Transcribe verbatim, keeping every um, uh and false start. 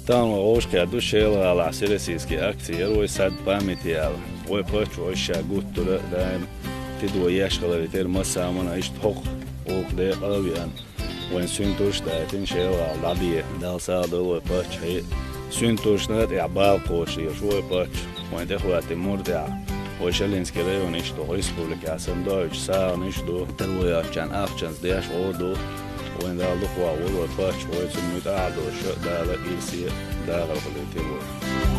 Тахан вай вовшахкхетта ду Шелгӏалахь всероссийский акци яр вай «Сад памяти» аьлла. Вай паччахьо иштта ша гуттара а даим тидам еш хилар тера массамана иштта хӀокху гӀуллакх декъал а веана, вайн суьнтуш а дайтина Шелгӏалахь дӀадеха. Далла сагӀа дойла вай паччахье. Суьнтушна тӀехь бала кхочуш вай паччахь. Вайн тӀехӀоьттина мур тӀехь вай Шелинский район иштта республикехь санна доуьйтуш сагӀанаш а ду. Таро йоцучарна ахчанца деш гӀо а ду. Вайн Дала дукха вахавойла вай паччахь, вай цунна муьтӀахь а долуш, Дала ирсе а, дахар а хуьлийла вай.